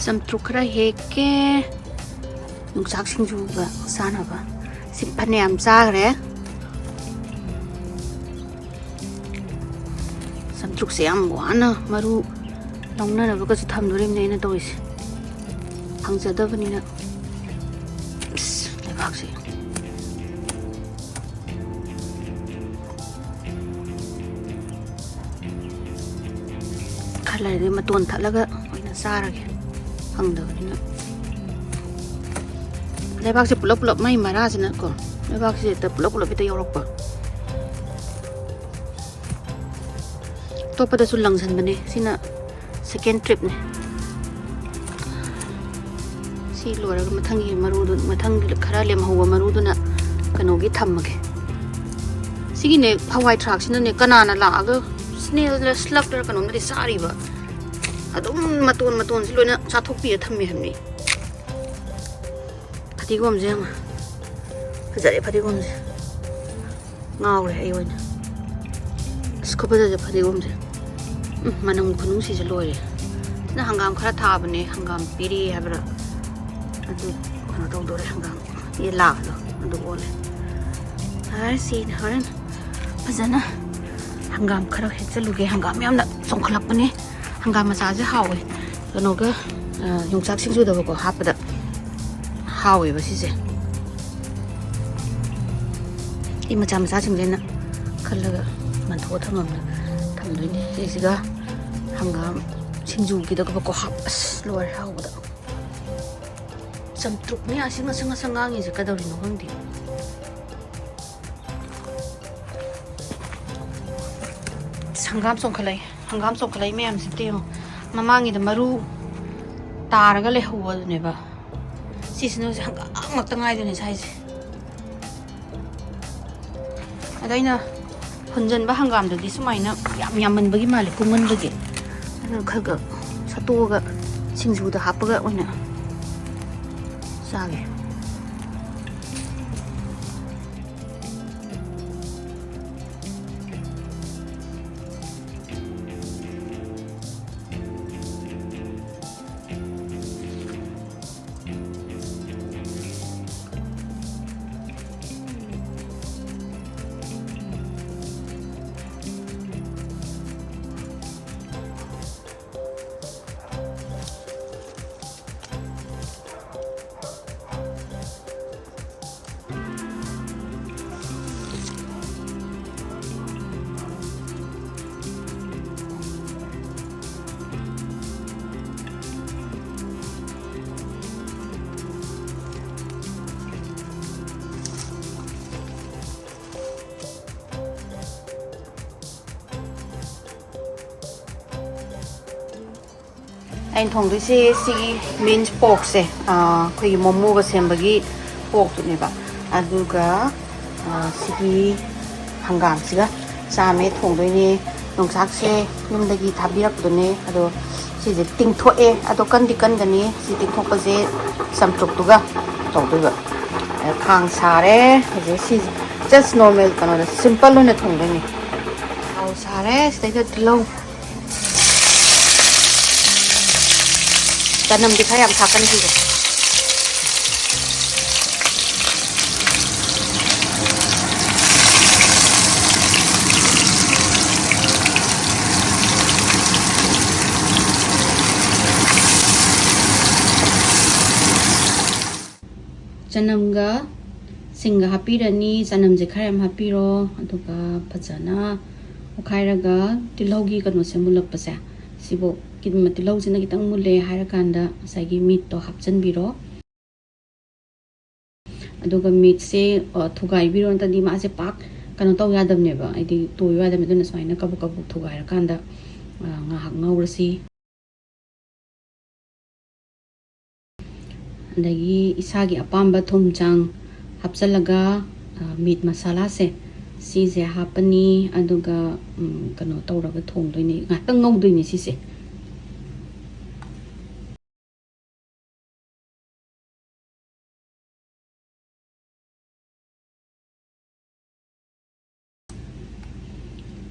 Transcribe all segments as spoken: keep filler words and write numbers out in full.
ꯆꯝꯇ꯭ꯔꯨꯛ ꯈꯔ ꯍꯦꯛꯀꯦ, ꯌꯣꯡꯆꯥꯛ ꯁꯤꯡꯖꯨꯒ ꯆꯥꯅꯕ꯫ ꯁꯤ ꯐꯅꯌꯥꯝ ꯆꯥꯈ꯭ꯔꯦ꯫ ꯆꯝꯇ꯭ꯔꯨꯛꯁꯦ ꯌꯥꯝ ꯋꯥꯅ ꯃꯔꯨ ꯂꯧꯅꯅꯕꯒꯁꯨ ꯊꯝꯗꯣꯔꯤꯕꯅꯦ ꯑꯩꯅ ꯇꯧꯔꯤꯁꯦ, ꯐꯪꯖꯗꯕꯅꯤꯅ꯫ ꯑꯁ, ꯂꯩꯕꯥꯛꯁꯦ꯫ ꯈꯔ ꯂꯩꯔꯗꯤ ꯃꯇꯣꯟ ꯊꯠꯂꯒ ꯑꯣꯏꯅ ꯆꯥꯔꯒꯦ, ꯐꯪꯗꯕꯅꯤꯅ꯫ ꯂꯩꯕꯥꯛꯁꯦ ꯄꯨꯂꯞ ꯄꯨꯂꯞ ꯃꯩ ꯃꯔꯥꯁꯤꯅꯀꯣ, ꯂꯩꯕꯥꯛꯁꯦ ꯍꯦꯛꯇ ꯄꯨꯂꯞ ꯄꯨꯂꯞ ꯍꯦꯛꯇ ꯌꯧꯔꯛꯄ꯫ ꯑꯇꯣꯞꯄꯗꯁꯨ ꯂꯪꯁꯟꯕꯅꯦ꯫ ꯁꯤꯅ second tripꯅꯦ꯫ ꯁꯤ ꯂꯣꯏꯔꯒ ꯃꯊꯪꯒꯤ ꯃꯔꯨꯗꯨ, ꯃꯊꯪꯒꯤ ꯈꯔ ꯂꯦꯝꯍꯧꯕ ꯃꯔꯨꯗꯨꯅ ꯀꯩꯅꯣꯒꯤ ꯊꯝꯃꯒꯦ꯫ ꯁꯤꯒꯤꯅꯦ, ꯍꯋꯥꯏ ꯊ꯭ꯔꯥꯛꯁꯤꯅꯅꯦ, ꯀꯅꯥꯅ ꯂꯥꯛꯑꯒ snailꯔ slugꯔ ꯀꯩꯅꯣꯝꯗꯤ ꯆꯥꯔꯤꯕ꯫ ꯑꯗꯨꯝ ꯃꯇꯣꯟ ꯃꯇꯣꯟꯁꯤ ꯂꯣꯏꯅ ꯆꯥꯊꯣꯛꯄꯤꯔ ꯊꯝꯃꯦ ꯍꯥꯏꯕꯅꯤ꯫ ꯐꯗꯤꯒꯣꯝꯁꯦ ꯌꯦꯡꯉꯣ꯫ ꯐꯖꯔꯦ ꯐꯗꯤꯒꯣꯝꯁꯦ꯫ ꯉꯥꯎꯔꯦ ꯑꯩ ꯑꯣꯏꯅ꯫ ꯑꯁ, ꯈꯨꯐꯖꯁꯦ ꯐꯗꯤꯒꯣꯝꯁꯦ꯫ ꯎꯝ, ꯃꯅꯝ ꯈꯨꯅꯨꯡꯁꯤꯁꯦ ꯂꯣꯏꯔꯦ꯫ ꯁꯤꯅ ꯍꯪꯒꯥꯝ ꯈꯔ ꯊꯥꯕꯅꯦ, ꯍꯪꯒꯥꯝ ꯄꯦꯔꯦ ꯍꯥꯏꯕ꯭ꯔꯥ? ꯑꯗꯨ ꯀꯩꯅꯣ ꯇꯧꯗꯣꯔꯦ, ꯍꯪꯒꯥꯝ ꯌꯦꯂꯥꯗꯣ ꯑꯗꯨ ꯑꯣꯜꯂꯦ꯫ ꯐꯔꯦ, ꯁꯤꯅ ꯍꯣꯔꯦꯟ ꯐꯖꯅ ꯍꯪꯒꯥꯝ ꯈꯔ ꯍꯦꯛꯆꯜꯂꯨꯒꯦ꯫ ꯍꯪꯒꯥꯝ ꯌꯥꯝꯅ ꯆꯣꯡꯈꯠꯂꯛꯄꯅꯦ꯫ ꯍꯪꯒꯥꯝ ꯃꯆꯥꯁꯦ ꯍꯥꯎꯋꯦ, ꯀꯩꯅꯣꯒ, ꯑ, ꯌꯣꯡꯆꯥꯛ ꯁꯤꯡꯖꯨꯗꯕꯀꯣ ꯍꯥꯞꯄꯗ ꯍꯥꯎꯋꯦꯕ ꯁꯤꯁꯦ꯫ ꯁꯤ ꯃꯆꯥ ꯃꯆꯥꯁꯤꯡꯁꯦ ꯑꯩꯅ ꯈꯜꯂꯒ ꯃꯟꯊꯣꯛꯑ ꯊꯝꯃꯝꯅ-, ꯊꯝꯗꯣꯏꯅꯦ꯫ ꯁꯤꯁꯤꯒ ꯍꯪꯒꯥꯝ ꯁꯤꯡꯖꯨꯒꯤꯗꯒꯕꯀꯣ ꯍꯥꯞ-, ꯑꯁ, ꯂꯣꯏꯔꯦ ꯍꯥꯎꯕꯗ꯫ ꯆꯝꯇ꯭ꯔꯨꯛꯅꯦ ꯑꯁꯤ ꯉꯁꯪ ꯉꯁꯪ ꯉꯥꯡꯉꯤꯁꯦ, ꯀꯩꯗꯧꯔꯤꯅꯣ ꯈꯪꯗꯦ꯫ ꯍꯪꯒꯥꯝ ꯆꯣꯡꯈꯠꯂꯛꯏ, ꯍꯪꯒꯥꯝ ꯆꯣꯡꯈꯠꯂꯛꯏ ꯃꯌꯥꯝꯁꯤꯗꯤ ꯌꯦꯡꯉꯣ꯫ ꯃꯃꯥꯡꯒꯤꯗ ꯃꯔꯨ ꯇꯥꯔꯒ ꯂꯩꯍꯧꯕꯗꯨꯅꯦꯕ꯫ ꯁꯤꯁꯤꯅ ꯍꯧꯖꯤꯛ ꯍꯪꯒꯥꯝ ꯉꯥꯛꯇ ꯉꯥꯏꯗꯨꯅꯦ ꯁꯥꯏꯁꯦ꯫ ꯑꯗ ꯑꯩꯅ ꯍꯨꯟꯖꯟꯕ ꯍꯪꯒꯥꯝꯗꯨꯗꯤ ꯁꯨꯃꯥꯏꯅ ꯌꯥꯝ ꯌꯥꯝꯃꯟꯕꯒꯤ ꯃꯥꯜꯂꯦ, ꯀꯨꯡꯃꯟꯕꯒꯤ꯫ ꯑꯗꯨꯅ ꯈꯔ ꯈꯔ ꯁꯠꯇꯣꯛꯑꯒ ꯁꯤꯡꯖꯨꯗ ꯍꯥꯞꯄꯒ ꯑꯣꯏꯅ ꯆꯥꯒꯦ꯫ ꯑꯩꯅ ꯊꯣꯡꯗꯣꯏꯁꯦ ꯁꯤꯒꯤ ꯃꯤꯟꯁ ꯄꯣꯔꯛꯁꯦ, ꯑꯩꯈꯣꯏꯒꯤ ꯃꯣꯃꯣꯒ ꯁꯦꯝꯕꯒꯤ ꯄꯣꯔꯛꯇꯨꯅꯦꯕ꯫ ꯑꯗꯨꯒ ꯁꯤꯒꯤ ꯍꯪꯒꯥꯝꯁꯤꯒ ꯆꯥꯝꯃꯦ ꯊꯣꯡꯗꯣꯏꯅꯦ꯫ ꯌꯣꯡꯆꯥꯛꯁꯦ ꯌꯨꯝꯗꯒꯤ ꯊꯥꯕꯤꯔꯛꯄꯗꯨꯅꯦ꯫ ꯑꯗꯣ ꯁꯤꯁꯦ ꯇꯤꯡꯊꯣꯛꯑꯦ꯫ ꯑꯗꯣ ꯀꯟꯗꯤ ꯀꯟꯒꯅꯤ꯫ ꯁꯤ ꯇꯤꯡꯊꯣꯛꯄꯁꯦ ꯆꯝꯊ꯭ꯔꯨꯛꯇꯨꯒ ꯇꯧꯗꯣꯏꯕ꯫ ꯑꯗ ꯈꯥꯡ ꯁꯥꯔꯦ꯫ ꯍꯧꯖꯤꯛ ꯁꯤ just normal ꯀꯩꯅꯣꯗ simple ꯑꯣꯏꯅ ꯊꯣꯡꯗꯣꯏꯅꯦ꯫ ꯊꯥꯎ ꯁꯥꯔꯦ꯫ ꯁꯤꯗꯩꯗ ꯇꯤꯜꯍꯧ, ꯆꯅꯝꯗꯤ ꯈꯔ ꯌꯥꯝ ꯊꯥꯛꯀꯅꯤ ꯁꯤꯁꯦ꯫ ꯆꯅꯝꯒ ꯁꯤꯡꯒ ꯍꯥꯞꯄꯤꯔꯅꯤ꯫ ꯆꯅꯝꯁꯦ ꯈꯔ ꯌꯥꯝ ꯍꯥꯞꯄꯤꯔꯣ꯫ ꯑꯗꯨꯒ ꯐꯖꯅ ꯑꯣꯠꯈꯥꯏꯔꯒ ꯇꯤꯜꯍꯧꯒꯤ ꯀꯩꯅꯣꯁꯦ ꯃꯨꯜꯂꯛꯄꯁꯦ, ꯁꯤꯕꯨ, ꯇꯤꯜꯍꯧꯁꯤꯅ ꯈꯤꯇꯪ ꯃꯨꯜꯂꯦ ꯍꯥꯏꯔꯀꯥꯟꯗ ꯉꯁꯥꯏꯒꯤ ꯃꯤꯠꯇꯣ ꯍꯥꯞꯆꯤꯟꯕꯤꯔꯣ꯫ ꯑꯗꯨꯒ ꯃꯤꯠꯁꯦ, ꯑ, ꯊꯨꯒꯥꯏꯕꯤꯔꯣ, ꯅꯠꯇ꯭ꯔꯗꯤ ꯃꯥꯁꯦ ꯄꯥꯛ ꯀꯩꯅꯣ ꯇꯧ ꯌꯥꯗꯕꯅꯦꯕ, ꯍꯥꯏꯗꯤ ꯇꯣꯏꯌꯨ ꯌꯥꯗꯕꯅꯤ꯫ ꯑꯗꯨꯅ ꯁꯨꯃꯥꯏꯅ ꯀꯕꯨꯛ ꯀꯕꯨꯛ ꯊꯨꯒꯥꯏꯔꯀꯥꯟꯗ, ꯑ, ꯉꯥꯏꯍꯥꯛ ꯉꯧꯔꯁꯤ꯫ ꯑꯗꯒꯤ ꯏꯁꯥꯒꯤ ꯑꯄꯥꯝꯕ ꯊꯨꯝ ꯆꯥꯡ ꯍꯥꯞꯆꯤꯜꯂꯒ, ꯑ, ꯃꯤꯠ ꯃꯁꯥꯂꯥꯁꯦ ꯁꯤꯁꯦ ꯍꯥꯞꯄꯅꯤ꯫ ꯑꯗꯨꯒ, ꯎꯝ, ꯀꯩꯅꯣ ꯇꯧꯔꯒ ꯊꯣꯡꯗꯣꯏꯅꯤ, ꯉꯥꯏꯍꯥꯛꯇꯪ ꯉꯧꯗꯣꯏꯅꯤ ꯁꯤꯁꯦ꯫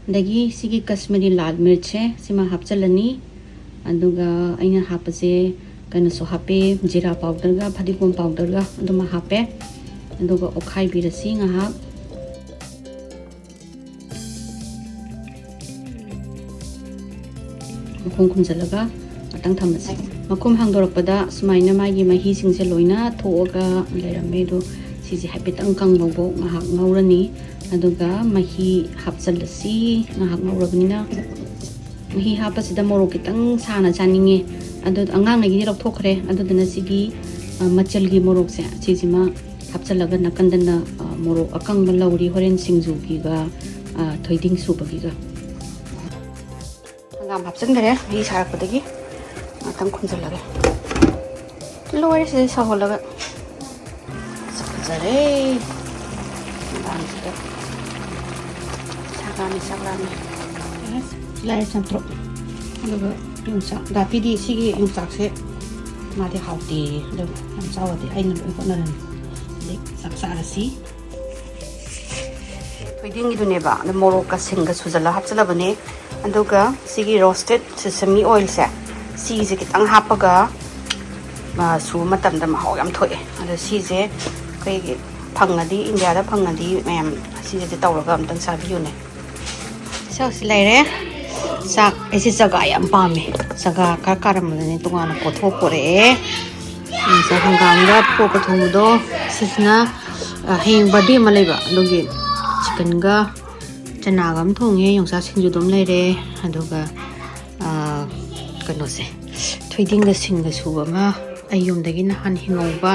ꯑꯗꯒꯤ ꯁꯤꯒꯤ ꯀꯁꯃꯤꯔꯤ ꯂꯥꯜ ꯃꯤꯔꯆꯁꯦ ꯁꯤꯃ ꯍꯥꯞꯆꯤꯜꯂꯅꯤ꯫ ꯑꯗꯨꯒ ꯑꯩꯅ ꯍꯥꯞꯄꯁꯦ ꯀꯩꯅꯣꯁꯨ ꯍꯥꯞꯄꯦ, ꯖꯤꯔꯥ ꯄꯥꯎꯗꯔꯒ ꯐꯗꯤꯒꯣꯝ ꯄꯥꯎꯗꯔꯒ ꯑꯗꯨꯃ ꯍꯥꯞꯄꯦ꯫ ꯑꯗꯨꯒ ꯑꯣꯠꯈꯥꯏꯕꯤꯔꯁꯤ ꯉꯥꯏꯍꯥꯛ꯫ ꯃꯈꯨꯝ ꯈꯨꯝꯖꯤꯜꯂꯒ ꯉꯥꯛꯇꯪ ꯊꯝꯃꯁꯤ꯫ ꯃꯈꯨꯝ ꯍꯥꯡꯗꯣꯔꯛꯄꯗ ꯁꯨꯃꯥꯏꯅ ꯃꯥꯒꯤ ꯃꯍꯤꯁꯤꯡꯁꯦ ꯂꯣꯏꯅ ꯊꯣꯛꯑꯒ ꯂꯩꯔꯝꯃꯦ꯫ ꯑꯗꯣ ꯁꯤꯁꯦ ꯍꯥꯏꯐꯦꯠꯇꯪ ꯀꯪꯕ ꯐꯥꯎ ꯉꯥꯏꯍꯥꯛ ꯉꯧꯔꯅꯤ꯫ ꯑꯗꯨꯒ ꯃꯍꯤ ꯍꯥꯞꯆꯤꯜꯂꯁꯤ꯫ ꯉꯥꯏꯍꯥꯛ ꯉꯧꯔꯕꯅꯤꯅ ꯃꯍꯤ ꯍꯥꯞꯄꯁꯤꯗ ꯃꯣꯔꯣꯛ ꯈꯤꯇꯪ ꯁꯥꯅ ꯆꯥꯅꯤꯡꯉꯦ꯫ ꯑꯗꯨ ꯑꯉꯥꯡꯉꯩꯒꯤꯗꯤ ꯂꯧꯊꯣꯛꯈ꯭ꯔꯦ꯫ ꯑꯗꯨꯗꯨꯅ ꯁꯤꯒꯤ, ꯑ, ꯃꯆꯜꯒꯤ ꯃꯣꯔꯣꯛꯁꯦ ꯁꯤꯁꯤꯃ ꯍꯥꯞꯆꯤꯜꯂꯒ ꯅꯥꯀꯟꯗꯅ, ꯑ, ꯃꯣꯔꯣꯛ ꯑꯀꯪꯕ ꯂꯧꯔꯤ, ꯍꯣꯔꯦꯟ ꯁꯤꯡꯖꯨꯒꯤꯒ, ꯑ, ꯊꯣꯏꯗꯤꯡ ꯁꯨꯕꯒꯤꯒ꯫ ꯍꯪꯒꯥꯝ ꯍꯥꯞꯆꯤꯟꯈꯔꯦ ꯃꯍꯤ ꯁꯥꯔꯛꯄꯗꯒꯤ꯫ ꯑ, ꯈꯤꯇꯪ ꯈꯨꯝꯖꯤꯜꯂꯒꯦ꯫ ꯂꯣꯏꯔꯦ ꯁꯤꯗꯩ ꯁꯧꯍꯜꯂꯒ꯫ ꯐꯖꯔꯦ꯫ ꯃꯇꯥꯡꯁꯤꯗ ꯆꯥꯛ ꯂꯥꯝꯃꯦ, ꯆꯥꯛ ꯂꯥꯝꯃꯦ꯫ ꯂꯥꯏꯔ ꯆꯝꯇ꯭ꯔꯨꯛ꯫ ꯑꯗꯨꯒ ꯌꯣꯡꯆꯥꯛ꯫ ꯗꯥꯄꯤꯗꯤ ꯁꯤꯒꯤ ꯌꯣꯡꯆꯥꯛꯁꯦ ꯃꯥꯗꯤ ꯍꯥꯎꯇꯦꯌꯦ꯫ ꯑꯗꯨ ꯌꯥꯝ ꯆꯥꯎꯔꯗꯤ ꯑꯩꯅ ꯂꯣꯏ ꯍꯣꯠꯅꯔꯅꯤ꯫ ꯑꯗꯩ ꯆꯥꯛ ꯆꯥꯔꯁꯤ꯫ ꯊꯣꯏꯗꯤꯡꯒꯤꯗꯨꯅꯦꯕ꯫ ꯑꯗ ꯃꯣꯔꯣꯛꯀ ꯁꯤꯡꯒ ꯁꯨꯖꯜꯂ ꯍꯥꯞꯆꯜꯂꯕꯅꯦ꯫ ꯑꯗꯨꯒ ꯁꯤꯒꯤ roasted sesame oilꯁꯦ, ꯁꯤꯒꯤꯁꯦ ꯈꯤꯇꯪ ꯍꯥꯞꯄꯒ, ꯑ, ꯁꯨꯕ ꯃꯇꯝꯗ ꯃꯍꯥꯎ ꯌꯥꯝ ꯊꯣꯛꯑꯦ꯫ ꯑꯗꯣ ꯁꯤꯁꯦ ꯑꯩꯈꯣꯏꯒꯤ ꯐꯪꯉꯗꯤ, ꯏꯟꯗꯤꯌꯥꯗ ꯐꯪꯉꯗꯤ ꯃꯌꯥꯝ ꯁꯤꯁꯦ ꯇꯧꯔꯒ ꯑꯝꯇꯪ ꯆꯥꯕꯤꯌꯨꯅꯦ꯫ ꯆꯥꯛꯁꯤ ꯂꯩꯔꯦ꯫ ꯆꯥꯛ, ꯑꯩꯁꯦ ꯆꯒꯥ ꯌꯥꯝ ꯄꯥꯝꯃꯦ꯫ ꯆꯒꯥ ꯈꯔ ꯀꯥꯔꯝꯕꯗꯅꯦ ꯇꯣꯉꯥꯟꯅ ꯀꯣꯊꯣꯛ ꯄꯣꯔꯛꯑꯦ꯫ ꯁꯤꯁꯦ ꯍꯪꯒꯥꯝꯒ porkꯀ ꯊꯣꯡꯕꯗꯣ꯫ ꯁꯤꯁꯤꯅ, ꯑ, ꯍꯌꯦꯡ birthday ꯑꯃ ꯂꯩꯕ, ꯑꯗꯨꯒꯤ chickenꯒ ꯆꯅꯥꯒ ꯑꯃ ꯊꯣꯡꯉꯦ꯫ ꯌꯣꯡꯆꯥꯛ ꯁꯤꯡꯖꯨꯗꯨꯝ ꯂꯩꯔꯦ꯫ ꯑꯗꯨꯒ, ꯑ, ꯀꯩꯅꯣꯁꯦ, ꯊꯣꯏꯗꯤꯡꯒ ꯁꯤꯡꯒ ꯁꯨꯕ ꯑꯃ, ꯑꯩ ꯌꯨꯝꯗꯒꯤ ꯅꯍꯥꯟ ꯍꯤꯡꯍꯧꯕ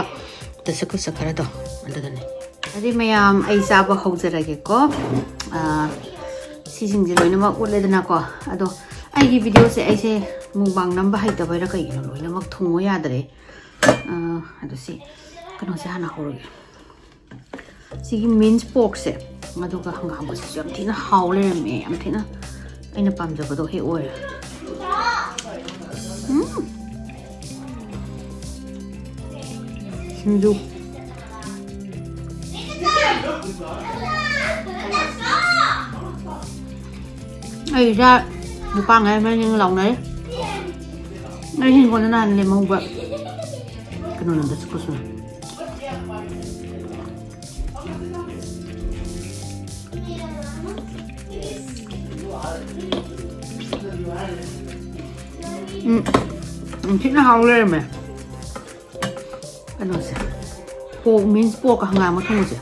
ꯗꯁꯀꯨꯁ ꯈꯔꯗꯣ, ꯑꯗꯨꯗꯨꯅꯦ꯫ ꯑꯗꯨꯗꯤ ꯃꯌꯥꯝ, ꯑꯩ ꯆꯥꯕ ꯍꯧꯖꯔꯒꯦꯀꯣ꯫ ꯑ, ꯁꯤꯁꯤꯡꯁꯦ ꯂꯣꯏꯅꯃꯛ ꯎꯠꯂꯦꯗꯅꯀꯣ꯫ ꯑꯗꯣ ꯑꯩꯒꯤ videoꯁꯦ ꯑꯩꯁꯦ mukbang ꯅꯝꯕ ꯍꯩꯇꯕꯩꯔꯥ ꯀꯩꯒꯤꯅꯣ ꯂꯣꯏꯅꯃꯛ ꯊꯨꯡꯉꯣ ꯌꯥꯗꯔꯦ꯫ ꯑ, ꯑꯗꯣ ꯁꯤ ꯀꯩꯅꯣꯁꯦ ꯍꯥꯟꯅ ꯍꯧꯔꯒꯦ꯫ ꯁꯤꯒꯤ minced porkꯁꯦ, ꯑꯗꯨꯒ ꯍꯪꯒꯥꯝꯒꯁꯤꯁꯨ ꯌꯥꯝ ꯊꯤꯅ ꯍꯥꯎ ꯂꯩꯔꯝꯃꯦ꯫ ꯌꯥꯝ ꯊꯤꯅ ꯑꯩꯅ ꯄꯥꯝꯖꯕꯗꯣ ꯍꯦꯛ ꯑꯣꯏꯔꯦ꯫ ꯎꯝ꯫ ꯁꯤꯡꯖꯨ꯫ ꯑꯩ ꯏꯆꯥ ꯅꯨꯄꯥꯉꯩ ꯃꯔꯤꯡ ꯂꯥꯎꯅꯔꯤ꯫ ꯑꯩ ꯍꯤꯡꯒꯣꯜꯗ ꯅꯍꯥꯟ ꯂꯦꯝꯍꯧꯕ ꯀꯩꯅꯣꯅꯦ, ꯗꯁꯀꯨꯁꯅꯦ꯫ ꯎꯝ, ꯌꯥꯝ ꯊꯤꯅ ꯍꯥꯎ ꯂꯩꯔꯝꯃꯦ꯫ ꯀꯩꯅꯣꯁꯦ, pork, minced porkꯀ ꯍꯪꯒꯥꯝꯒ ꯊꯣꯡꯕꯁꯦ꯫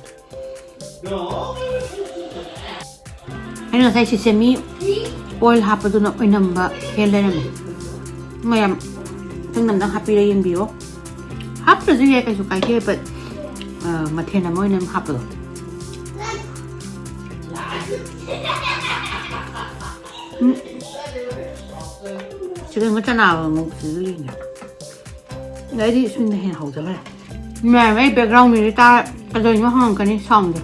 ꯑꯩꯅ ꯉꯁꯥꯏ sesame oil ꯍꯥꯞꯄꯗꯨꯅ ꯑꯣꯏꯅꯝꯕ ꯍꯦꯜ ꯂꯩꯔꯝꯃꯦ꯫ ꯃꯌꯥꯝ ꯏꯆꯝ ꯆꯝꯗꯪ ꯍꯥꯞꯄꯤꯔ ꯌꯦꯡꯕꯤꯌꯣ꯫ ꯍꯥꯞꯇ꯭ꯔꯁꯨ ꯌꯥꯏ, ꯀꯩꯁꯨ ꯀꯥꯏꯗꯦ, but, ꯑ, ꯃꯊꯦꯜ ꯑꯃ ꯑꯣꯏꯅ ꯑꯗꯨꯝ ꯍꯥꯞꯄꯗꯣ꯫ ꯎꯝ꯫ ꯆꯤꯛꯀꯟꯒ ꯆꯅꯥꯒ ꯉꯧꯕꯁꯤꯁꯨ ꯂꯤꯅꯦ꯫ ꯑꯗꯩꯗꯤ ꯁꯨꯝꯅ ꯍꯦꯟꯅ ꯍꯧꯖꯈ꯭ꯔꯦ꯫ ꯃꯌꯥꯝ ꯑꯩ ꯕꯦꯛꯒ꯭ꯔꯥꯎꯟ ꯃ꯭ꯌꯨꯖꯤꯛ ꯇꯥꯔ ꯀꯩꯗꯧꯔꯤꯅꯣ ꯍꯪꯉꯛꯀꯅꯤ ꯁꯥꯎꯟꯁꯦ꯫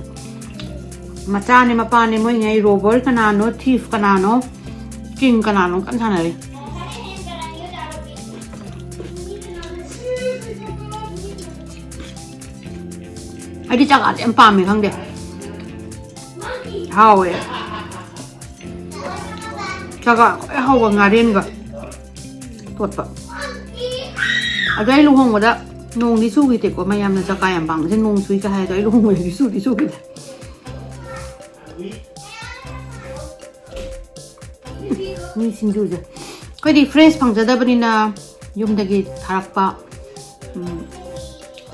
ꯃꯆꯥꯅꯦ ꯃꯄꯥꯅꯦ ꯃꯣꯏꯉꯩ ꯔꯣꯕꯔ ꯀꯅꯥꯅꯣ, ꯊꯤꯐ ꯀꯅꯥꯅꯣ, ꯀꯤꯡ ꯀꯅꯥꯅꯣ ꯀꯟꯅ ꯁꯥꯟꯅꯔꯤ꯫ ꯑꯩꯗꯤ ꯆꯥꯛꯀꯥꯁꯦ ꯌꯥꯝ ꯄꯥꯝꯃꯦ, ꯈꯪꯗꯦ, ꯍꯥꯎꯋꯦ꯫ ꯆꯥꯛꯀꯥ ꯈ꯭ꯋꯥꯏ ꯍꯥꯎꯕ ꯉꯥꯔꯦꯟꯒ ꯇꯣꯠꯄ꯫ ꯑꯗꯣ ꯑꯩ ꯂꯨꯍꯣꯡꯕꯗ ꯅꯣꯡꯗꯤ ꯆꯨꯈꯤꯗꯦꯀꯣ, ꯃꯌꯥꯝꯅ ꯆꯥꯛꯀꯥ ꯌꯥꯝ ꯄꯥꯝꯕꯁꯦ ꯅꯣꯡ ꯆꯨꯏꯒ ꯍꯥꯏ, ꯑꯗꯣ ꯑꯩ ꯂꯨꯍꯣꯡꯕꯗꯗꯤ ꯆꯨꯗꯤ ꯆꯨꯈꯤꯗꯦ꯫ ꯃꯤ ꯁꯤꯡꯖꯨꯁꯦ ꯑꯩꯈꯣꯏꯗꯤ ꯐ꯭ꯔꯦꯁ ꯐꯪꯖꯗꯕꯅꯤꯅ ꯌꯨꯝꯗꯒꯤ ꯊꯥꯔꯛꯄ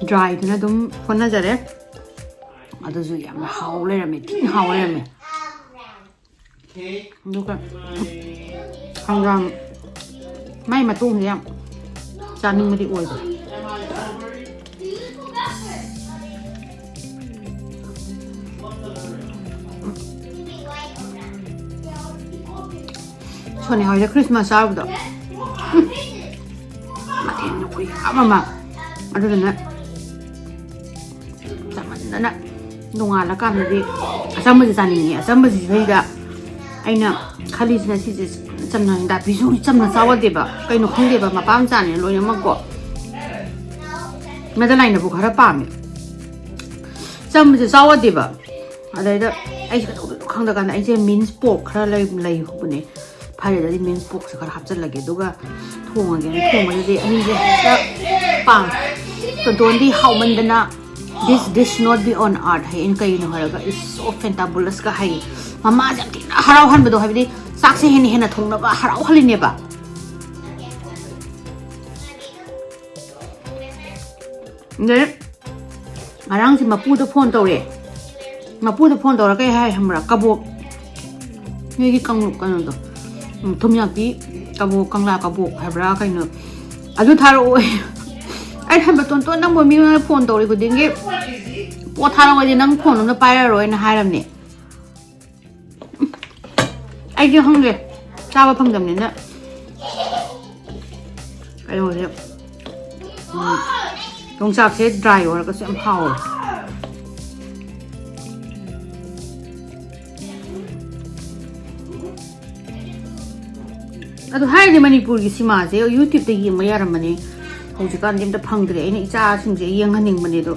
ꯗ꯭ꯔꯥꯏꯗꯨꯅ ꯑꯗꯨꯝ ꯍꯣꯠꯅꯖꯔꯦ꯫ ꯑꯗꯨꯁꯨ ꯌꯥꯝꯅ ꯍꯥꯎ ꯂꯩꯔꯝꯃꯦ, ꯊꯤꯅ ꯍꯥꯎ ꯂꯩꯔꯝꯃꯦ꯫ ꯑꯗꯨꯒ ꯍꯪꯒꯥꯝ ꯃꯥꯏ ꯃꯇꯣꯡꯁꯦ ꯌꯥꯝ ꯆꯥꯅꯤꯡꯕꯗꯤ ꯑꯣꯏꯕ꯫ ꯁꯣꯅꯤꯌꯥ ꯍꯣꯏꯗ ꯈ꯭ꯔꯤꯁꯃꯥꯁ ꯆꯥꯔꯨꯕꯗꯣ, ꯎꯝ, ꯃꯊꯦꯜ ꯈꯨꯌꯥꯝ ꯑꯃ꯫ ꯑꯗꯨꯗꯨꯅ ꯆꯥꯃꯟꯗꯅ ꯅꯣꯡꯉꯥꯜꯂꯀꯥꯟꯗꯗꯤ ꯑꯆꯝꯕꯁꯦ ꯆꯥꯅꯤꯡꯉꯦ꯫ ꯑꯆꯝꯕꯁꯤꯗꯩꯗ ꯑꯩꯅ ꯈꯜꯂꯤꯁꯤꯅ ꯁꯤꯁꯦ ꯆꯝꯅ, ꯗꯥꯄꯤꯁꯨ ꯆꯝꯅ ꯆꯥꯎꯗꯦꯕ, ꯀꯩꯅꯣ ꯈꯪꯗꯦꯕ, ꯃꯄꯥ ꯃꯆꯥꯅꯤꯅ ꯂꯣꯏꯅꯃꯛꯀꯣ꯫ ꯃꯦꯗꯂꯥꯏꯟꯅꯕꯨ ꯈꯔ ꯄꯥꯝꯃꯦ꯫ ꯆꯝꯕꯁꯦ ꯆꯥꯎꯗꯦꯕ꯫ ꯑꯗꯩꯗ ꯑꯩꯁꯦ ꯀꯩꯗꯧꯗꯣꯏꯅꯣ ꯈꯪꯗꯀꯥꯟꯗ ꯑꯩꯁꯦ ꯃꯤꯟꯁ ꯄꯣꯔꯛ ꯈꯔ ꯂꯩ-, ꯂꯩꯍꯧꯕꯅꯦ꯫ ꯐꯔꯦ, ꯑꯗꯨꯗꯤ ꯃꯤꯟꯁ ꯄꯣꯔꯛꯁꯦ ꯈꯔ ꯍꯥꯞꯆꯤꯜꯂꯒꯦ꯫ ꯑꯗꯨꯒ ꯊꯣꯡꯉꯒꯦꯅ ꯊꯣꯡꯕꯗꯗꯤ ꯑꯅꯤꯁꯦ ꯍꯦꯛꯇ ꯄꯥꯝ-, ꯇꯣꯟꯇꯣꯟꯗꯤ ꯍꯥꯎꯃꯟꯗꯅ "This, this not be on earth" ꯍꯥꯏ꯫ ꯑꯩꯅ "ꯀꯩꯅꯣ?" ꯍꯥꯏꯔꯒ "It's so fantabulous"ꯀ ꯍꯥꯏ꯫ ꯃꯃꯥꯁꯦ ꯌꯥꯝ ꯊꯤꯅ ꯍꯔꯥꯎꯍꯟꯕꯗꯣ, ꯍꯥꯏꯕꯗꯤ ꯆꯥꯛꯁꯦ ꯍꯦꯟꯅ ꯍꯦꯟꯅ ꯊꯣꯡꯅꯕ ꯍꯔꯥꯎꯍꯜꯂꯤꯅꯦꯕ꯫ ꯑꯗꯩ ꯉꯔꯥꯡꯁꯦ ꯃꯄꯨꯗ ꯐꯣꯟ ꯇꯧꯔꯦ꯫ ꯃꯄꯨꯗ ꯐꯣꯟ ꯇꯧꯔ ꯀꯩ ꯍꯥꯏ ꯈꯪꯕ꯭ꯔꯥ? "ꯀꯕꯣꯛ, ꯅꯣꯏꯒꯤ ꯀꯪ-, ꯀꯩꯅꯣꯗꯣ, ꯎꯝ, ꯊꯨꯝꯌꯥꯛꯄꯤ ꯀꯕꯣꯛ, ꯀꯪꯂꯥ ꯀꯕꯣꯛ ꯍꯥꯏꯕ꯭ꯔꯥ ꯀꯩꯅꯣ, ꯑꯗꯨ ꯊꯥꯔꯛꯑꯣ"꯫ ꯑꯩ ꯍꯥꯏꯕ, "ꯇꯣꯟꯇꯣꯟ, ꯅꯪꯕꯨ ꯃꯤꯉꯣꯟꯗ ꯐꯣꯟ ꯇꯧꯔꯤ ꯈꯨꯗꯤꯡꯒꯤ ꯄꯣꯠ ꯊꯥꯔꯛꯑꯣꯗꯤ ꯅꯪ ꯐꯣꯟ ꯑꯝꯇ ꯄꯥꯏꯔꯔꯣꯏꯅ" ꯍꯥꯏꯔꯕꯅꯦ꯫ ꯑꯩꯗꯤ ꯈꯪꯗꯦ, ꯆꯥꯕ ꯐꯪꯗꯕꯅꯤꯅ꯫ ꯀꯩꯅꯣꯁꯦ, ꯎꯝ, ꯌꯣꯡꯆꯥꯛꯁꯦ dry ꯑꯣꯏꯔꯒꯁꯨ ꯌꯥꯝ ꯍꯥꯎꯋꯦ꯫ ꯑꯗꯨ ꯍꯥꯏꯔꯗꯤ ꯃꯅꯤꯄꯨꯔꯒꯤ ꯁꯤꯃꯥꯁꯦ YouTube-ꯇ ꯌꯦꯡꯕ ꯌꯥꯔꯝꯕꯅꯦ꯫ ꯍꯧꯖꯤꯛꯀꯥꯟꯗꯤ ꯑꯝꯇ ꯐꯪꯗ꯭ꯔꯦ꯫ ꯑꯩꯅ ꯏꯆꯥꯁꯤꯡꯁꯦ ꯌꯦꯡꯍꯟꯅꯤꯡꯕꯅꯦ꯫ ꯑꯗꯣ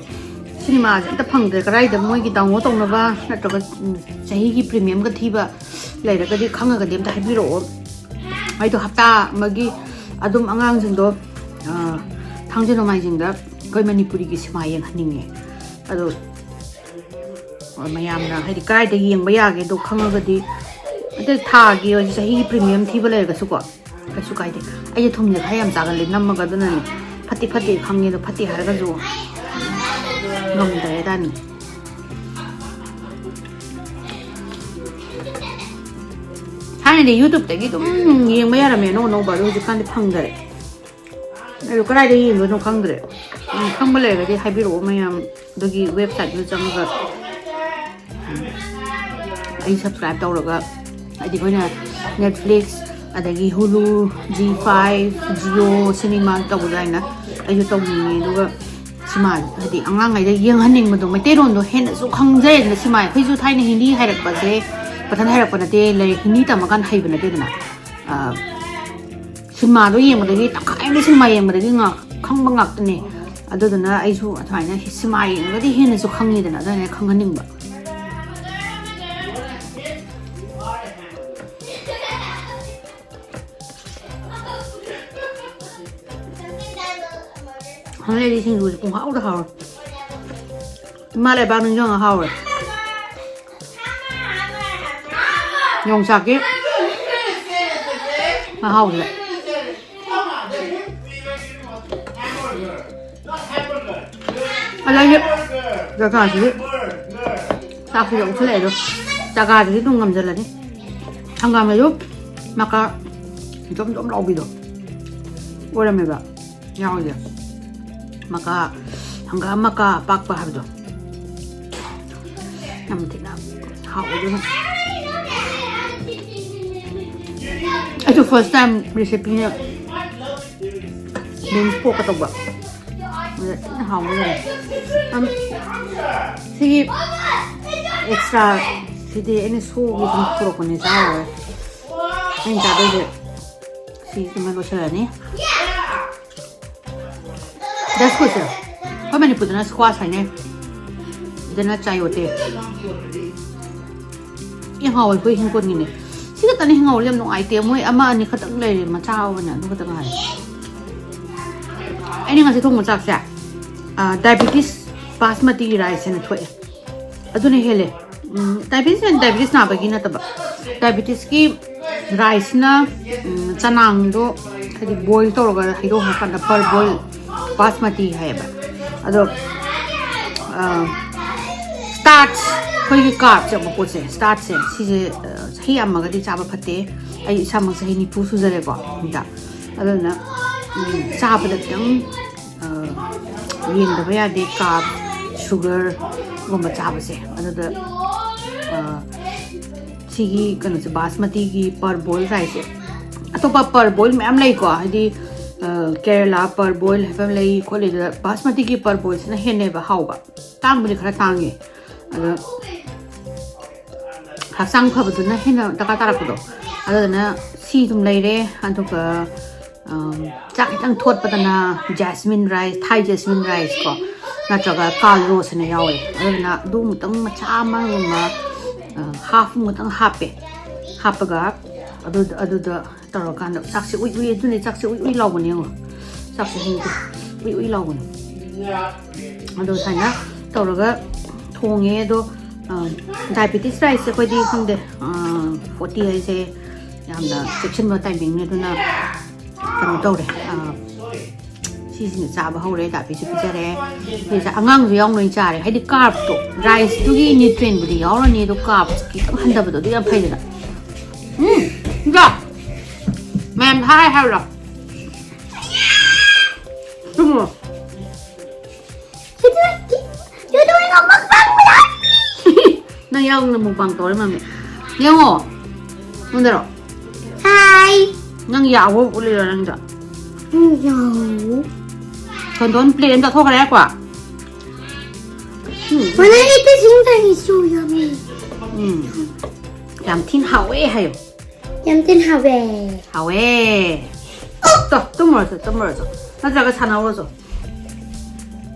ꯁꯤꯅꯦꯃꯥꯁꯦ ꯑꯝꯇ ꯐꯪꯗ꯭ꯔꯦ꯫ ꯀꯗꯥꯏꯗ ꯃꯣꯏꯒꯤ download ꯇꯧꯅꯕ ꯅꯠꯇ꯭ꯔꯒ, ꯎꯝ, ꯆꯍꯤꯒꯤ premium-ꯒ ꯊꯤꯕ ꯂꯩꯔꯒꯗꯤ ꯈꯪꯉꯒꯗꯤ ꯑꯝꯇ ꯍꯥꯏꯕꯤꯔꯛꯑꯣ꯫ ꯑꯩꯗꯣ ꯍꯞꯇꯥ ꯑꯃꯒꯤ ꯑꯗꯨꯝ ꯑꯉꯥꯡꯁꯤꯡꯗꯣ, ꯑ, ꯊꯥꯡꯖ ꯅꯣꯡꯃꯥꯏꯖꯤꯡꯗ ꯑꯩꯈꯣꯏ ꯃꯅꯤꯄꯨꯔꯤꯒꯤ ꯁꯤꯃꯥ ꯌꯦꯡꯍꯟꯅꯤꯡꯉꯦ꯫ ꯑꯗꯣ ꯃꯌꯥꯝꯅ ꯍꯥꯏꯗꯤ ꯀꯗꯥꯏꯗ ꯌꯦꯡꯕ ꯌꯥꯒꯦꯗꯣ ꯈꯪꯉꯒꯗꯤ, ꯑꯗꯩ ꯊꯥꯒꯤ ꯑꯣꯏꯔꯁꯨ ꯆꯍꯤꯒꯤ premium ꯊꯤꯕ ꯂꯩꯔꯒꯁꯨꯀꯣ, ꯀꯩꯁꯨ ꯀꯥꯏꯗꯦ꯫ ꯑꯩꯁꯦ ꯊꯨꯝꯁꯦ ꯈꯔ ꯌꯥꯝ ꯆꯥꯒꯜꯂꯦ ꯅꯝꯃꯒ, ꯑꯗꯨꯅꯅꯦ ꯐꯠꯇꯤ ꯐꯠꯇꯦ ꯈꯪꯉꯦ꯫ ꯑꯗꯣ ꯐꯠꯇꯦ ꯍꯥꯏꯔꯒꯁꯨ ꯉꯝꯗ꯭ꯔꯦ ꯍꯥꯏꯇꯥꯔꯦ꯫ ꯊꯥꯏꯅꯗꯤ YouTube-ꯇꯒꯤ ꯑꯗꯨꯝ ꯌꯦꯡꯕ ꯌꯥꯔꯝꯃꯦ ꯑꯅꯧ ꯑꯅꯧꯕ, ꯑꯗꯣ ꯍꯧꯖꯤꯛꯀꯥꯟꯗꯤ ꯐꯪꯗꯔꯦ꯫ ꯑꯗꯣ ꯀꯗꯥꯏꯗ ꯌꯦꯡꯗꯣꯏꯅꯣ ꯈꯪꯗ꯭ꯔꯦ꯫ ꯎꯝ, ꯈꯪꯕ ꯂꯩꯔꯒꯗꯤ ꯍꯥꯏꯕꯤꯔꯛꯑꯣ ꯃꯌꯥꯝ꯫ ꯑꯗꯨꯒꯤ website-ꯇꯨꯗ ꯆꯪꯉꯒ, ꯎꯝ, ꯑꯩ subscribe ꯇꯧꯔꯒ, ꯍꯥꯏꯗꯤ ꯑꯩꯈꯣꯏꯅ Netflix, ꯑꯗꯒꯤ Hulu, Zee five, Jio Cinema ꯇꯧꯕꯗ ꯍꯥꯏꯅ ꯑꯩꯁꯨ ꯇꯧꯅꯤꯡꯉꯦ꯫ ꯑꯗꯨꯒ ꯁꯤꯃꯥ ꯍꯥꯏꯗꯤ ꯑꯉꯥꯡꯉꯩꯗ ꯌꯦꯡꯍꯟꯅꯤꯡꯕꯗꯣ, ꯃꯩꯇꯩꯂꯣꯟꯗꯣ ꯍꯦꯟꯅꯁꯨ ꯈꯪꯖꯔꯦꯗꯅ꯫ ꯁꯤꯃꯥ ꯑꯩꯈꯣꯏꯁꯨ ꯊꯥꯏꯅ ꯍꯤꯟꯗꯤ ꯍꯩꯔꯛꯄꯁꯦ ꯃꯊꯟ ꯍꯩꯔꯛꯄ ꯅꯠꯇꯦ, ꯂꯥꯏꯔꯤꯛ ꯍꯤꯟꯗꯤ ꯇꯝꯃꯀꯥꯟꯗ ꯍꯩꯕ ꯅꯠꯇꯦꯗꯅ꯫ ꯑ, ꯁꯤꯃꯥꯗꯣ ꯌꯦꯡꯕꯗꯒꯤ ꯇꯪꯈꯥꯏ ꯑꯃꯗꯤ ꯁꯤꯃꯥ ꯌꯦꯡꯕꯗꯒꯤ ꯉꯥꯛ-, ꯈꯪꯕ ꯉꯥꯛꯇꯅꯦ꯫ ꯑꯗꯨꯗꯨꯅ ꯑꯩꯁꯨ ꯑꯗꯨꯃꯥꯏꯅ ꯁꯤꯃꯥ ꯌꯦꯡꯉꯒꯗꯤ ꯍꯦꯟꯅꯁꯨ ꯈꯪꯉꯤꯗꯅ, ꯑꯗꯨꯅ ꯩꯅ ꯈꯪꯍꯟꯅꯤꯡꯕ꯫ ꯍꯧꯖꯤꯛꯇꯤ ꯁꯤꯡꯖꯨꯁꯦ ꯄꯨꯡꯍꯥꯎꯗ ꯍꯥꯎꯔꯦ꯫ ꯏꯃꯥ ꯂꯩꯕꯥꯛ ꯅꯤꯡꯁꯤꯡꯉ ꯍꯥꯎꯔꯦ꯫ ꯌꯣꯡꯆꯥꯛꯀꯤ ꯃꯍꯥꯎꯁꯦ꯫ ꯑꯗꯒꯤ ꯖꯒꯥꯁꯤꯗꯤ ꯆꯥꯛꯁꯤꯗ ꯎꯁꯜꯂꯛꯑꯦ ꯑꯗꯣ ꯖꯒꯥꯁꯤꯗꯤ ꯑꯗꯨꯝ ꯉꯝꯁꯤꯜꯂꯅꯤ꯫ ꯍꯪꯒꯥꯝꯗꯁꯨ ꯃꯀꯥ ꯖꯣꯝ ꯖꯣꯝ ꯂꯥꯎꯕꯤꯗꯣ ꯑꯣꯏꯔꯝꯃꯦꯕ ꯌꯥꯎꯔꯤꯁꯦ꯫ ꯃꯀꯥ, ꯍꯪꯒꯥꯝ ꯃꯀꯥ ꯑꯄꯥꯛꯄ ꯍꯥꯏꯕꯗꯣ ꯌꯥꯝ ꯊꯤꯅ ꯍꯥꯎꯋꯦ꯫ ꯑꯗꯨꯅ ꯑꯩꯁꯨ first time recipeꯅꯦ꯫ ꯕꯤꯟꯁ ꯄꯣꯛꯀ ꯇꯧꯕ꯫ ꯑꯗ ꯊꯤꯅ ꯍꯥꯎꯕ ꯂꯩꯔꯦ꯫ ꯑꯝ, ꯁꯤꯒꯤ ꯑꯦꯛꯁꯇ꯭ꯔꯥ ꯁꯤꯗꯤ ꯑꯩꯅ ꯁꯣꯒꯤ ꯁꯨꯝ ꯄꯨꯔꯛꯄꯅꯦ, ꯆꯥꯔꯔꯣꯏ꯫ ꯑꯩꯅ ꯆꯥꯗꯣꯏꯁꯦ ꯁꯤꯁꯤꯃ ꯂꯣꯏꯁꯤꯜꯂꯅꯤ꯫ ꯗꯁꯀꯨꯁꯁꯦ ꯑꯩꯈꯣꯏ ꯃꯅꯤꯄꯨꯔꯗꯅ ꯁ꯭ꯀ꯭ꯋꯥꯁ ꯍꯥꯏꯅꯩ, ꯁꯤꯗꯅ ꯆꯥꯌꯣꯇꯦ꯫ ꯌꯥꯝ ꯍꯥꯎꯋꯦ, ꯑꯩꯈꯣꯏ ꯍꯤꯡꯒꯣꯜꯒꯤꯅꯦ꯫ ꯁꯤ ꯈꯛꯇꯅꯦ ꯍꯤꯡꯍꯧꯔꯤꯁꯦ, ꯌꯥꯝ ꯅꯨꯡꯉꯥꯏꯇꯦ꯫ ꯃꯣꯏ ꯑꯃ ꯑꯅꯤ ꯈꯛꯇꯪ ꯂꯩꯔꯦ, ꯃꯆꯥ ꯑꯣꯏꯅ ꯑꯗꯨ ꯈꯛꯇ ꯉꯥꯏꯔꯦ꯫ ꯑꯩꯅ ꯉꯁꯤ ꯊꯣꯡꯕ ꯆꯥꯛꯁꯦ, ꯑ, diabetes basmati rice ꯍꯥꯏꯅ ꯊꯣꯛꯑꯦ, ꯑꯗꯨꯅ ꯍꯦꯜꯂꯦ꯫ ꯎꯝ, diabetes ꯍꯥꯏꯅ diabetes ꯅꯥꯕꯒꯤ ꯅꯠꯇꯕ, diabetesꯀꯤ riceꯅ, ꯎꯝ, ꯆꯅꯥꯡꯗꯣ ꯍꯥꯏꯗꯤ boil ꯇꯧꯔꯒ ꯍꯩꯗꯣꯛꯈ꯭ꯔꯀꯥꯟꯗ per boil basmati ꯍꯥꯏꯌꯦꯕ꯫ ꯑꯗꯣ, ꯑ, starch, ꯑꯩꯈꯣꯏꯒꯤ carbs ꯌꯥꯎꯕ ꯄꯣꯠꯁꯦ, starchꯁꯦ, ꯁꯤꯁꯦ, ꯑ, ꯆꯍꯤ ꯌꯥꯝꯃꯒꯗꯤ ꯆꯥꯕ ꯐꯠꯇꯦ꯫ ꯑꯩ ꯏꯁꯥꯃꯛ ꯆꯍꯤ ꯅꯤꯐꯨ ꯁꯨꯖꯔꯦꯀꯣ ꯍꯟꯗꯛ꯫ ꯑꯗꯨꯅ, ꯎꯝ, ꯆꯥꯕꯗ ꯈꯤꯇꯪ, ꯑ, ꯌꯦꯡꯗꯕ ꯌꯥꯗꯦ, carbs, sugarꯒꯨꯝꯕ ꯆꯥꯕꯁꯦ꯫ ꯑꯗꯨꯗ, ꯑ, ꯁꯤꯒꯤ ꯀꯩꯅꯣꯁꯦ, basmatiꯒꯤ per boil riceꯁꯦ, ꯑꯇꯣꯞꯄ per boil ꯃꯌꯥꯝ ꯂꯩꯀꯣ, ꯍꯥꯏꯗꯤ, ꯑ, Kerala per boil ꯍꯥꯏꯕ ꯑꯃ ꯂꯩ ꯈꯣꯠꯂꯤ, ꯑꯗꯨꯗ basmatiꯒꯤ per boilꯁꯤꯅ ꯍꯦꯟꯅꯦꯕ ꯍꯥꯎꯕ꯫ ꯇꯥꯡꯕꯨꯗꯤ ꯈꯔ ꯇꯥꯡꯉꯦ, ꯑꯗꯣ ꯍꯛꯆꯥꯡ ꯐꯕꯗꯨꯅ ꯍꯦꯟꯅ ꯗꯔꯀꯥꯔ ꯇꯥꯔꯛꯄꯗꯣ꯫ ꯑꯗꯨꯗꯨꯅ ꯁꯤ ꯑꯗꯨꯝ ꯂꯩꯔꯦ꯫ ꯑꯗꯨꯒ, ꯑꯝ, ꯆꯥꯛ ꯈꯤꯇꯪ ꯊꯣꯠꯄꯗꯅ jasmine rice, Thai jasmine rice ꯀꯣ, ꯅꯠꯇ꯭ꯔꯒ ꯀꯥꯜ ꯔꯣꯁ ꯍꯥꯏꯅ ꯌꯥꯎꯋꯦ꯫ ꯑꯗꯨꯗꯨꯅ ꯑꯗꯨ ꯑꯃꯨꯛꯇꯪ ꯃꯆꯥ ꯑꯃꯒꯨꯝꯕ, ꯑ, half ꯑꯃꯨꯛꯇꯪ ꯍꯥꯞꯄꯦ꯫ ꯍꯥꯞꯄꯒ ꯑꯗꯨ, ꯑꯗꯨꯗ ꯇꯧꯔꯀꯥꯟꯗ ꯆꯥꯛꯁꯦ ꯎꯏ ꯎꯏ, ꯑꯗꯨꯅꯦ ꯆꯥꯛꯁꯦ ꯎꯏ ꯎꯏ ꯂꯥꯎꯕꯅꯦ, ꯌꯦꯡꯉꯣ꯫ ꯆꯥꯛꯁꯦ ꯍꯤꯡꯗꯦ, ꯎꯏ ꯎꯏ ꯂꯥꯎꯕꯅꯦ꯫ ꯑꯗꯣ ꯁꯨꯃꯥꯏꯅ ꯇꯧꯔꯒ ꯊꯣꯡꯉꯦ꯫ ꯑꯗꯣ, ꯑ, diabetes riceꯁꯦ ꯑꯩꯈꯣꯏꯗꯤ ꯈꯪꯗꯦ, ꯑ, forty ꯍꯥꯏꯁꯦ ꯌꯥꯝꯅ ꯆꯦꯛꯁꯤꯟꯕ timingꯅꯦ, ꯑꯗꯨꯅ ꯀꯩꯅꯣ ꯇꯧꯔꯦ, ꯑ, ꯁꯤꯁꯤꯅ ꯆꯥꯕ ꯍꯧꯔꯦ, ꯗꯥꯄꯤꯁꯨ ꯄꯤꯖꯔꯦ꯫ ꯁꯤꯁꯦ ꯑꯉꯥꯡꯁꯨ ꯌꯥꯎꯅ ꯂꯣꯏ ꯆꯥꯔꯦ, ꯍꯥꯏꯗꯤ carbsꯇꯣ, riceꯇꯨꯒꯤ nutrientꯕꯨꯗꯤ ꯌꯥꯎꯔꯅꯤ, ꯑꯗꯣ carbs ꯈꯤꯇꯪ ꯍꯟꯊꯕꯗꯣ ꯑꯗꯨ ꯌꯥꯝ ꯐꯩꯗꯅ꯫ ꯎꯝ, ꯏꯟꯗ꯭ꯔꯥ, ꯃꯌꯥꯝ ꯍꯥꯏ ꯍꯥꯏꯔꯨꯔꯣ꯫ ꯇꯨꯝꯃꯣ꯫ You're doing, you're doing a mukbang without me. ꯅꯪ ꯌꯥꯎꯅ mukbang ꯇꯧꯔꯦ, ꯃꯥꯝꯃꯤ꯫ ꯌꯦꯡꯉꯣ꯫ ꯃꯨꯟꯗꯔꯣ? Hi. ꯅꯪ ꯌꯥꯎꯕ ꯎꯠꯂꯤꯔꯣ ꯅꯪꯗꯣ? No. ꯊꯣꯟꯗꯣꯟ ꯄ꯭ꯂꯦꯠ ꯑꯃ ꯆꯥꯊꯣꯛꯈ꯭ꯔꯦꯀꯣ꯫ ꯎꯝ꯫ When I eat this, sometimes it's so yummy. ꯎꯝ꯫ ꯌꯥꯝ ꯊꯤꯅ ꯍꯥꯎꯋꯦ ꯍꯥꯏꯌꯣ꯫ ꯌꯥꯝ ꯊꯤꯅ ꯍꯥꯎꯋꯦ꯫ ꯍꯥꯎꯋꯦ꯫ ꯇꯣ, ꯇꯨꯝꯃꯨꯔꯣ ꯆꯣ, ꯇꯨꯝꯃꯨꯔꯣ ꯆꯣ꯫ ꯅꯠꯇ꯭ꯔꯒ ꯁꯥꯟꯅꯧꯔꯣ ꯆꯣ꯫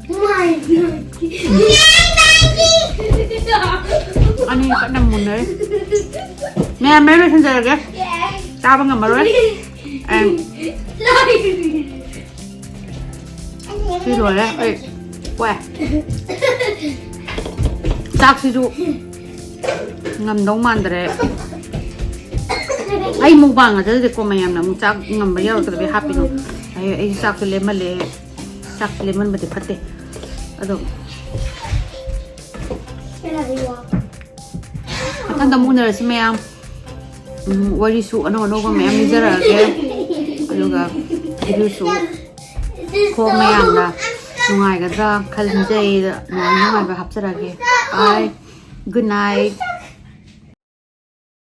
My God. ꯑꯅꯤ ꯀꯟꯅ ꯃꯨꯟꯅꯔꯤ꯫ ꯃꯌꯥꯝ ꯃꯌꯥꯝ ꯂꯣꯏꯁꯤꯟꯖꯔꯒꯦ꯫ ꯆꯥꯕ ꯉꯝꯃꯔꯣꯏ꯫ ꯑꯦ꯫ ꯁꯤ ꯂꯣꯏꯔꯦ ꯑꯩ꯫ ꯋꯥꯏ꯫ ꯆꯥꯛꯁꯤꯁꯨ ꯉꯝꯗꯧ ꯃꯥꯟꯗ꯭ꯔꯦ꯫ ꯑꯩ ꯃꯨꯛꯕꯥꯡ ꯉꯥꯛꯇꯗꯤꯀꯣ ꯃꯌꯥꯝꯅ ꯑꯃꯨꯛ ꯆꯥꯛ ꯉꯝꯕ ꯌꯥꯎꯔꯛꯇꯕꯩ ꯍꯥꯞꯄꯤꯅꯣ꯫ ꯑꯩ, ꯑꯩ ꯆꯥꯛꯁꯨ ꯂꯦꯝꯃꯜꯂꯦ꯫ ꯆꯥꯛꯁꯨ ꯂꯦꯝꯃꯟꯕꯗꯤ ꯐꯠꯇꯦ꯫ ꯑꯗꯣ ꯃꯊꯪꯗ ꯑꯃꯨꯛ ꯎꯅꯔꯁꯤ ꯃꯌꯥꯝ꯫ ꯎꯝ, ꯋꯥꯔꯤꯁꯨ ꯑꯅꯧ ꯑꯅꯧꯕ ꯃꯌꯥꯝ ꯂꯤꯖꯔꯛꯑꯒꯦ꯫ ꯑꯗꯨꯒ ꯚꯤꯗꯤꯑꯣꯁꯨ ꯈꯣꯡ ꯃꯌꯥꯝꯅ ꯅꯨꯡꯉꯥꯏꯒꯗ꯭ꯔꯥ ꯈꯟꯖꯩ꯫ ꯅꯨꯡꯉꯥꯏ ꯅꯨꯡꯉꯥꯏꯕ ꯍꯥꯞꯆꯔꯛꯑꯒꯦ꯫ Bye. Good night.